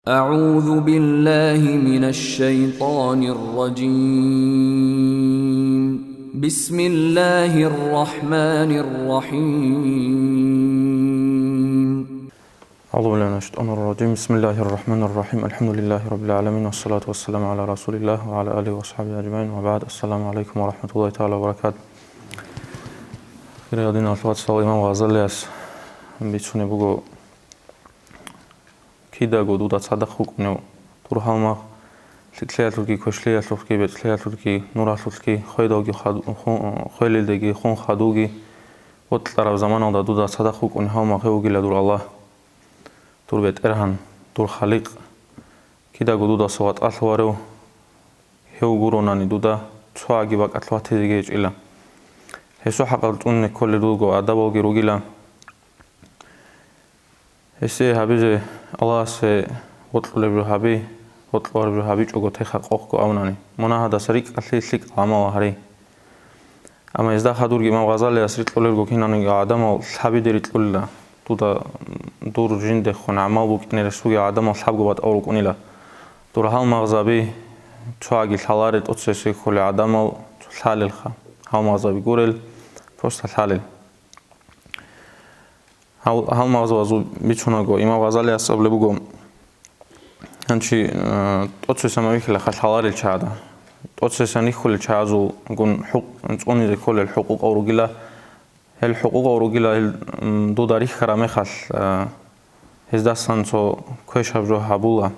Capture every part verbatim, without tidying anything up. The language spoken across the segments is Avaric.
أعوذ بالله من الشيطان الرجيم. بسم الله الرحمن الرحيم. أعوذ بالله من الشيطان الرجيم. بسم الله الرحمن الرحيم. الحمد لله رب العالمين، والصلاة والسلام على رسول الله وعلى آله وصحبه أجمعين، وبعد. السلام عليكم ورحمة الله تعالى وبركاته. Хириял диналъул вацал, имам Гъазалияс бицунеб буго, кидаго дуда цадахъ вукӀунев дур гьалмагъ, лъикӀлъиялъулги, квешлъиялъулги, бецӀлъиялъулги, нуралъулги, хведалги хад-, ху-, хвелилдаги хун хадуги, бокьараб заманалда дуда цадахъ вукӀунев гьалмагъ гьев вугила дур Аллагь, дур БетӀергьан, дур Халикъ, кидаго дудаса ватӀалъуварев гьев гуронани дуда цоаги бакӀалъ ватизеги гьечӀила. Гьесул хӀакъалъ цӀунизе кколел руго, адабалги ругила. Гьесие гьабизе, Аллагьасе гъоркьулеб жо гьаби, гъоркьулареб жо гьабичӀого теха къокъго абунани, мунагьадаса рикӀкӀалъи лъикӀал гӀамал гьари. Амма гьезда хадурги имам Гъазалияс рикьулелго кинаниги гӀадамал лъабиде рикьулила, дуда дур жиндехун гӀамал букӀине ресуги гӀадамал лъабго батӀал рукӀунила. Дур гьалмагъзаби цоаги лъаларе тӀоцесей кколел гӀадамал лъалелха, гьалмагъзаби гурел, просто лъалел. Гьал-, гьалмагъзабазул бицунаго, имам Гъазалияс абулеб буго, гьанчи, э, тӀоцесан вихьила хал лъаларел чагӀада. ТӀоцесан рихьулел чагӀазулгун хӀукъ-, цӀунизе кколел хӀукъукъав ругила, гьел хӀукъукъав ругила, гьел, м, дуда рихьараб мехалъ, э, гьездасан цо квешаб жо гьабула,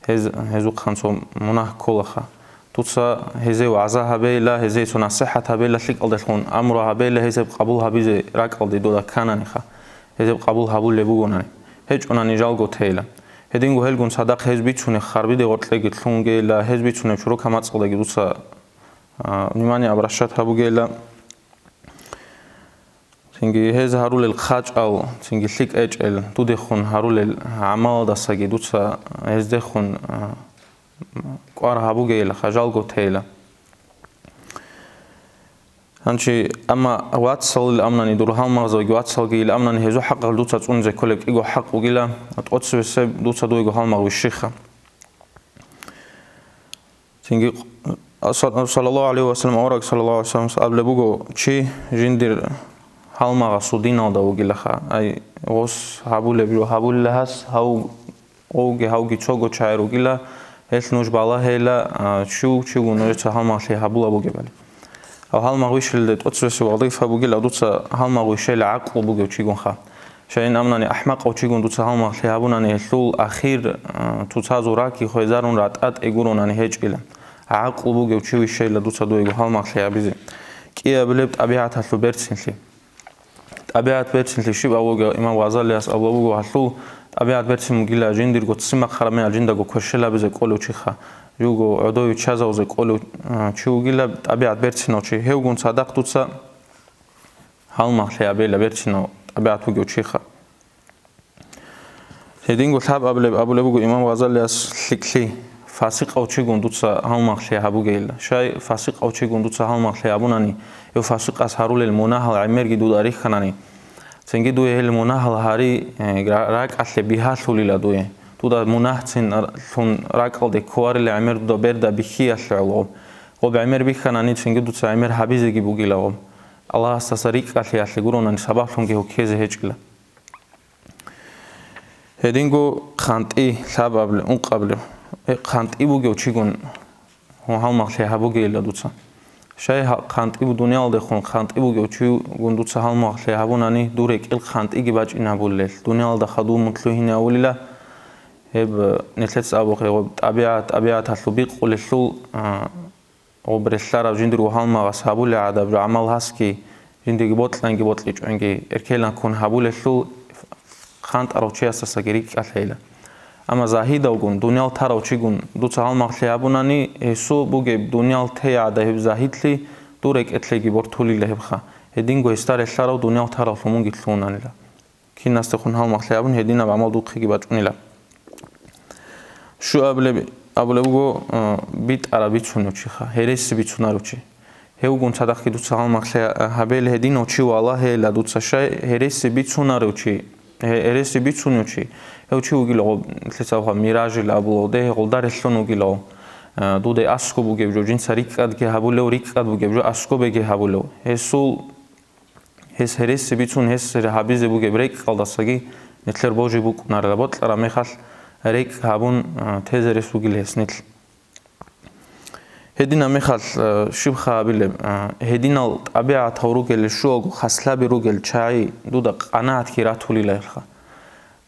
гьез, гьезухъан цо мунагь кколаха. Дуца гьезие вагӀза гьабейила, гьезие цо насихӀат гьабейила, лъикӀалдалъун амру гьабейила, гьез гьеб къабул гьабизе ракӀалде дуда ккананиха, гьез гьеб къабул гьабулеб бугонани, гьечӀонани жалго тейила. Гьединго гьелгун цадахъ гьез бицунеб харбиде гъоркьеги лъунгейила, гьез бицунеб чорока мацӀалдаги дуца, а, внимание обращать гьабугейила. Цинги гьез гьарулел хъачӀал, цинги лъикӀ гьечӀел, дудехун гьарулел гӀамалалдасаги дуца гьездехун, а, кӀвар гьабугейилаха, жалго тейила. Гьанчи, амма вацалил амнани, дур гьалмагъзавиги вацалги ил амнани, гьезул хӀакъалъ дуца цӀунизе кколеб кӀиго хӀакъ бугила, тӀоцебесеб дуца дуего гьалмагъ вищиха. Цинги, а, са-, саллаллагьу гӀалайгьи ва саллам, авараг саллаллагьу гӀалайгьи ва саллам абулеб буго, чи жиндир гьалмагъасул диналда вугилаха, ай, гъос гьабулеб жо гьабулила гьас, гьав-, гъовги гьавги цого чагӀи ругила, гьелъ нуж балагьейила, а, чи вуг, чигун нужеца гьалмагълъи гьабула бугебали. Гьав гьалмагъ вищелде тӀоцебесеб вазифа бугила дуца гьалмагъ вищейила гӀакълу бугев чигунха. Щайин амнани, ахӀмакъав чигун дуца гьалмагълъи гьабунани, гьелъул ахир, а, цоцазул раки хвезарун ратӀа тӀегуронани гьечӀила. ГӀакълу бугев чи вищайила дуца дуего гьалмагълъи гьабизе. КӀиабилеб тӀабигӀаталъул берцинлъи. ТӀабигӀат берцинлъи щиб абуго, имам Гъазалияс абулеб буго, гьалъул тӀабигӀат берцин бугила жиндирго ццин бахъараб мехалъ жиндаго кверщел гьабизе кӀолев чиха, живго гӀодове чӀезавзе кӀолев, а, чи вугила тӀабигӀат берцинав чи. Гьевгун цадахъ дуца гьалмагълъи гьабейила берцинав тӀабигӀат вугев чиха. Гьединго лъабабилеб абулеб буго имам Гъазалияс лъикӀлъи, фасикъав чигун дуца гьалмагълъи гьабугейилла. Щай фасикъав чигун дуца гьалмагълъи гьабунани, гьев фасикъас гьарулел мунагьал гӀемерги дуда рихьанани, цинги дуе гьел мунагьал гьари, э, ра-, ракӀалъе бигьалъулила дуе. Дуда мунагьцин р-, лъун ракӀалде кколарила гӀемер дуда берда бихьиялъе гӀоло. Гъоб гӀемер бихьанани, цинги дуца гӀемер гьабизеги бугила гъоб. Аллагьасдаса рикӀкӀалъиялъе гуронани сабаблъунги гьуккезе гьечӀила. Гьединго хъантӀи лъабабли, ункъабли. Э, хъантӀи бугев чигун гьалмагълъи гьабугейилла дуца. Щай гьа-, хъантӀи бу-, дуниялдехун хъантӀи бугев чигун дуца гьалмагълъи гьабунани, дур рекӀел хъантӀиги бачӀинабулел. Дуниялда хадув мутлугьине авулила, гьеб, э, нилъеца абухъе, гъоб тӀабигӀат, тӀабигӀаталъул бикъулелъул, а, Гъоб релълъарав жиндирго гьалмагъас гьабулеб гӀадаб гӀамал гьасги, жиндирги бокьанги бокьичӀонги эркелан ккун гьабулелъул хъантӀарав чиясдасаги рикӀкӀалъейила. Амма загьидавгун, дуниял тарав чигун дуца гьалмагълъи гьабунани, гьесул бугеб дуниял тей гӀадаб гьеб загьидлъи дур рекӀелъеги бортулила гьебха, гьединго гьесда релълъарав дуниял таравлъун мунги лъугьунанила. Кинасдехун гьалмагълъи гьабун, гьединаб гӀамал духъеги бачӀунила. Щуабилеб абулеб буго, э, битӀараб бицунев чиха, гьереси бицунарев чи. Гьевгун цадахъги дуца гьалмагълъи гьабейила гьединав чи валагьейила дуца, щай гьереси бицунарев чи, гье-, гьереси бицунев чи, гьев чи вугила гъоб, лъицабха миражил абулав, дегье гъолда релълъун вугила гъов. Э, дуде аскӀоб бугеб жо, жинца рикӀкӀадги гьабулев, рикӀкӀад бугеб жо, аскӀобеги гьабулев. Гьесул, гьес гьереси бицун, гьес гьабизе бугеб рекӀкӀалдасаги нилъер божи букӀунарила, бокьараб мехалъ рекӀкӀ гьабун, э, тезе рес бугила гьес нилъ. Гьединаб мехалъ, э, щибха абилеб, э, гьединал тӀабигӀатал ругел, щуалго хаслаби ругел чагӀи дуда къанагӀатги ратулилайилха.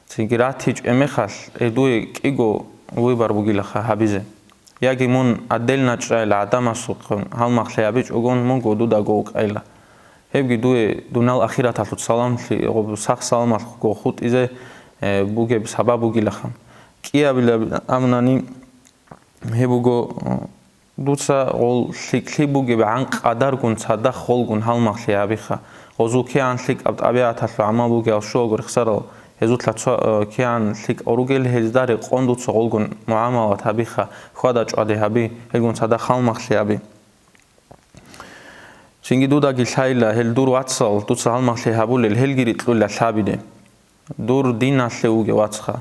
Цинги ратичӀеб мехалъ, э, дуе кӀиго выбор бугилаха гьабизе. Яги мун отдельно чӀайила гӀадамасухъе гьалмагълъи гьабичӀогон, мунго дудаго вукӀайила. Гьебги дуе дуниял ахираталъул саламлъи, гъоб сах-саламалъго хутӀизе, э, бугеб сабаб бугилаха. КӀиабилеб абунани, гьеб буго, дуца гъол лъикӀлъи бугеб гӀан къадаргун цадахъ гъолгун гьалмагълъи гьабиха. Гъозул кигӀан лъикӀаб тӀабигӀаталъул гӀамал бугеб щуалго рехсарал, гьезулъа цо-, э, кигӀан лъикӀал ругел, гьезда рекъон дуца гъолгун мугӀамалат гьабиха, хьвада-чӀвади гьаби, гьелгун цадахъ гьалмагълъи гьаби. Цинги дудаги лъайила, гьел дур вацал дуца гьалмагълъи гьабулел, гьелги рикьула лъабиде. Дур диналъе вугев вацха.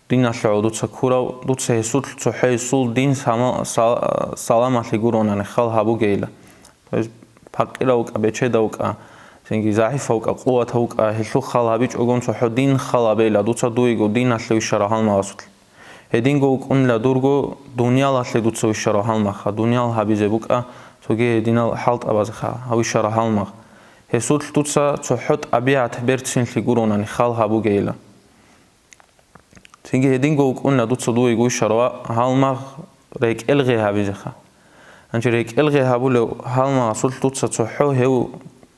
Диналъе гӀодуца ккурав, дуца гьесулъ цохӀо гьесул дин сама-, са-, саламалъи гуронани хал гьабугейила. То есть, пакъирав вукӀа, бечедав вукӀа, цинги загӀипав вукӀа, къуватав вукӀа, гьелъул хал гьабичӀогон цохӀо дин хал гьабейила, дуца дуего диналъе вищарав гьалмагъасулъ. Гьединго вукӀунила дурго дуниялалъе дуца вищарав гьалмагъха, дуниял гьабизе букӀа, цоги гьединал хӀалтӀабазеха, гьавищарав гьалмагъ. Гьесулъ дуца цохӀо тӀабигӀат берцинлъи гуронани хал гьабугейила. Цинги гьединго вукӀуна дуца дуе гуйшарав гьалмагъ рекӀел гъе гьабизеха. Гьанже рекӀел гъе гьабулев гьалмагъасулъ дуца цохӀо гьев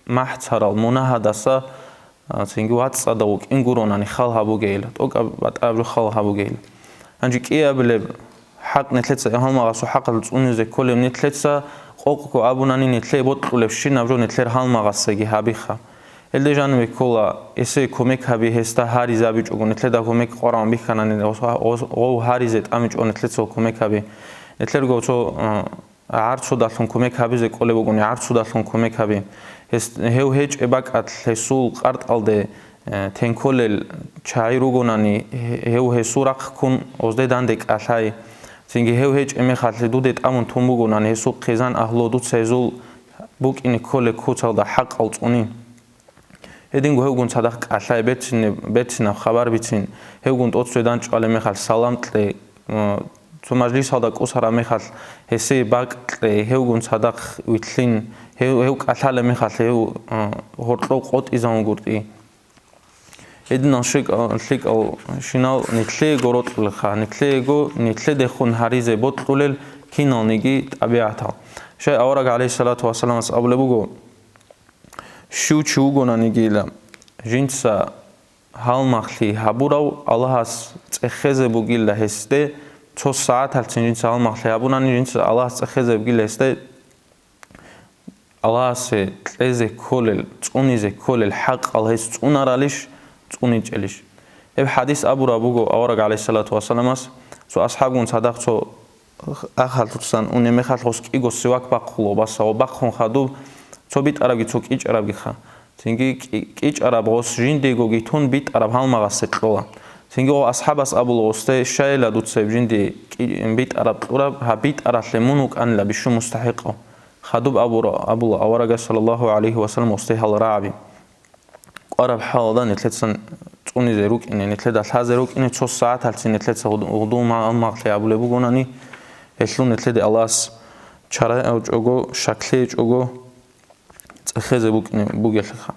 махӀцарал мунагьадаса, а, цинги вацӀцӀадав вукӀин гуронани хал гьабугейила, тӀокӀаб батӀаб жо хал гьабугейила. Гьанже кӀиабилеб хӀакъ нилъеца, гьалмагъасул хӀакъалъулъ цӀунизе кколеб нилъеца къокъго абунани, нилъее бокьулебщинаб жо нилъер гьалмагъасаги гьабиха. Гьелде жанибе ккола, эсее кумек гьаби, гьесда гьаризе абичӀого, нилъеда кумек къваригӀун бихьанани, гъов гьаризе тӀамичӀого нилъецаго кумек гьаби. Нилъерго цо, э, гӀарцудалъун кумек гьабизе кӀолеб бугони, гӀарцудалъун кумек гьаби. Гьес, гьев гьечӀеб бакӀалъ гьесул къартӀалде, э, тенколел чагӀи ругонани, гьев гьесул рахъ ккун гъозде данде кӀалъай. Цинги гьев гьечӀеб мехалъ дуде тӀамун тун бугонани, гьесул хъизан агьлу дуца гьезул букӀине кколеб куцалда хӀакъал цӀуни. Гьединго гьевгун цадахъ кӀалъай, берцинаб, берцинаб хабар бицин, гьевгун тӀоцебе данчӀвалеб мехалъ салам кье, м, цо мажлисалда кӀусараб мехалъ гьесие бакӀ кье, гьевгун цадахъ вилълъин, гьев, гьев кӀалъалеб мехалъ гьев, м, гьоркьов къотӀизавунгутӀи. Гьединал щикӀал-, лъикӀал щинал нилъеего рокьулеха, нилъеего, нилъедехун гьаризе бокьулел киналниги тӀабигӀатал. Щай авараг, гӀалейхиссалату вассаламас, абулеб буго: «Щив чи вугонанигила, жинца гьалмагълъи гьабурав Аллагьас цӀехезе бугила гьесде, цо сагӀаталцин жинца гьалмагълъи гьабунани, жинца Аллагьас цӀехезе бугила гьесде, Аллагьасе кьезе кколел, цӀунизе кколел хӀакъал гьес цӀунаралищ, цӀуничӀелищ». Гьеб хӀадис абураб буго авараг, гӀалейхиссалату вассаламас, цо асхӀабгун цадахъ цо ахалъусан унеб мехалъ гъос кӀиго сивак бахъула, баса ва бахъун хадуб цо битӀарабги цо кӀичӀарабгиха. Цинги кӀи-, кӀичӀараб гъос жиндиего гитун битӀараб гьалмагъасе кьола. Цинги гъо асхӀабас абула гъосде: «Щайила дуца гьеб жинди кӀи-, битӀараб кьураб, гьаб битӀаралъе мун вукӀанила бищун мустахӀикъав?» Хадуб абура-, абула аварагас, саллаллагьу гӀалайгьи ва саллам, гъосде гьал рагӀаби. КӀвараб хӀалалда нилъецан цӀунизе рукӀине, нилъеда лъазе рукӀине, цо сагӀаталцин нилъеца гъуд-, гъудул ма-, гьалмагълъи гьабулеб бугонани, гьелъул нилъеде Аллагьас чара гьечӀого, щаклъи гьечӀого, цӀехезе букӀине бугелъулха.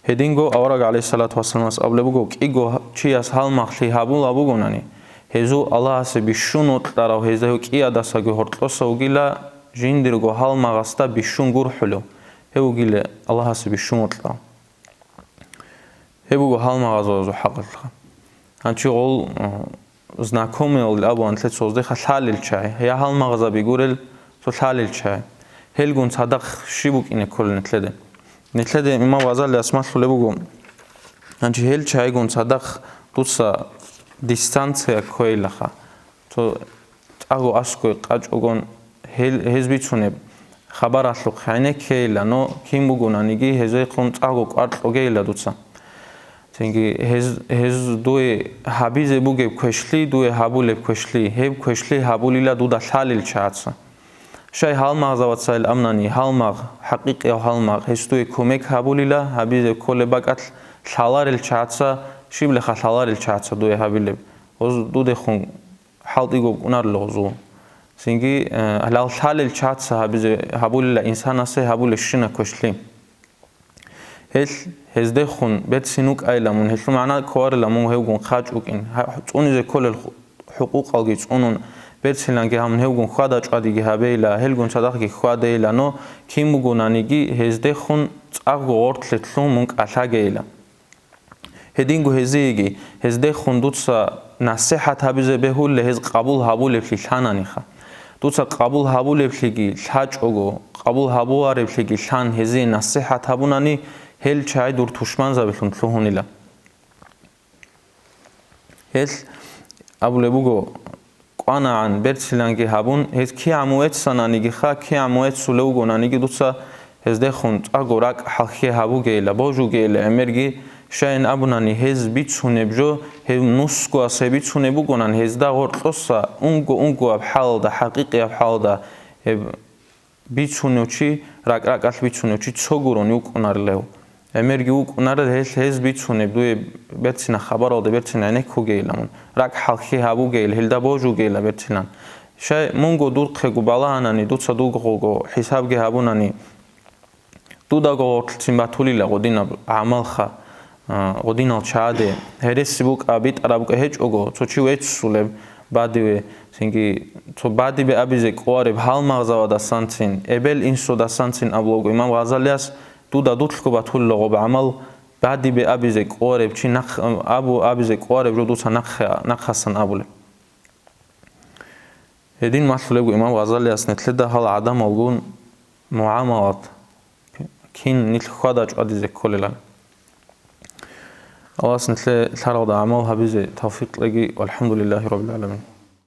Гьединго авараг, гӀалейхиссалату вассаламас, абулеб буго: «КӀиго чияс гьалмагълъи гьабула бугонани, гьезул Аллагьасе бищун вокьарав, гьезда гьев кӀиядасаги гьоркьоса вугила, жиндирго гьалмагъасда бищун гурхӀулев, гьев вугила Аллагьасе бищун вокьарав». Гьеб буго гьалмагъазулазул хӀакъалъулъха. Гьанчи гъол, э, знакомыйал абуан нилъеца гъоздеха лъалел чагӀи, я гьалмагъзаби гурел цо лъалел чагӀи. Гьелгун цадахъ щиб букӀине кколел нилъеде? Нилъеде имам Гъазалияс малъулеб буго, гьанчи гьел чагӀигун цадахъ дуца дистанция кквейилаха. Цо цӀаго аскӀой къачӀогон гьел, гьез бицунеб хабаралъухъ гӀенеккейила, но кин бугонаниги гьезехъун цӀаго кӀвар кьогейила дуца. Цинги гьез, гьез дуе гьабизе бугеб квешлъи, дуе гьабулеб квешлъи, гьеб квешлъи гьабулила дуда лъалел чагӀаца. Щай гьалмагъзавацайил амнани, гьалмагъ, хӀакъикъияв гьалмагъ, гьес дуе кумек гьабулила, гьабизе кколеб бакӀалъ лъаларел чагӀаца, щиблаха лъаларел чагӀаца дуе гьабилеб? Гьоз дудехун хӀалтӀиго букӀунарила гьозул. Цинги, э, гьалал лъалел чагӀаца гьабизе гьабулила инсанасе гьабулебщина квешлъи. Гьелъ гьездехун берцин вукӀайила мун, гьелъул магӀна кколарила мун гьевгун хъачӀ вукӀин, гьа-, цӀунизе кколел ху-, хӀукъукъалги цӀунун, берцинлъанги гьамун гьевгун хьвада-чӀвадиги гьабейила, гьелгун цадахъги хьвадейила, но кин бугонаниги гьездехун цӀакъго гъортлъе лъун мун кӀалъагейила. Гьединго гьезиеги, гьездехун дуца насихӀат гьабизе бегьулила гьез къабул гьабулеблъи лъананиха. Дуца къабул гьабулеблъиги лъачӀого, къабул гьабуареблъиги лъан гьезие насихӀат гьабунани, гьел чагӀи дур тушманзабилъун лъугьунила. Гьелъ абулеб буго, кӀванагӀан берцинлъанги гьабун, гьез кигӀан мугьецананигиха, кигӀан мугьецулев вугонаниги дуца гьездехун цӀакъго ракӀ хӀалхьи гьабугейила, божугейила гӀемерги, щайин абунани гьез бицунеб жо, гьев нусгояс гьеб бицунеб бугонан, гьезда гъоркьоса унго-унгояб хӀалалда, хӀакъикъияб хӀалалда гьеб бицунев чи, ракӀ-ракӀалъ бицунев чи цо гурони вукӀунарилев. ГӀемерги вукӀунарел гьелъ гьез бицунеб дуе берцина хабаралда берцин гӀенеккугейилан, ракӀ хӀалхьи гьабугейил, гьелда божугейила берцинан. Щай мунго дурхъего балагьанани, дуца дугого хӀисабги гьабунани, дудаго гъоркьцин батулила гъодинаб гӀамалха. А, гъодинал чагӀаде гьереси букӀа, битӀараб букӀа гьечӀого, цо чи веццулеб бадиве, цинги цо бадибе абизе кӀолареб гьалмагъзавадасанцин, эбел-инсудасанцин абулаго имам Гъазалияс, дуда дулъго батулила гъоб гӀамал, бадибе абизе кӀолареб чи нахъ, абу абизе кӀолареб жо дуца нахъ-, нахъасан абулеб. Гьедин малъулебго имам Гъазалияс нилъеда гьал гӀадамалгун мугӀамалат, кин нилъ хьвада-чӀвадизе кколилан. Аллагьас нилъе лъаралда гӀамал гьабизе тавфикъ кьеги. ВалхӀамдулиллагьи раббил гӀаламин.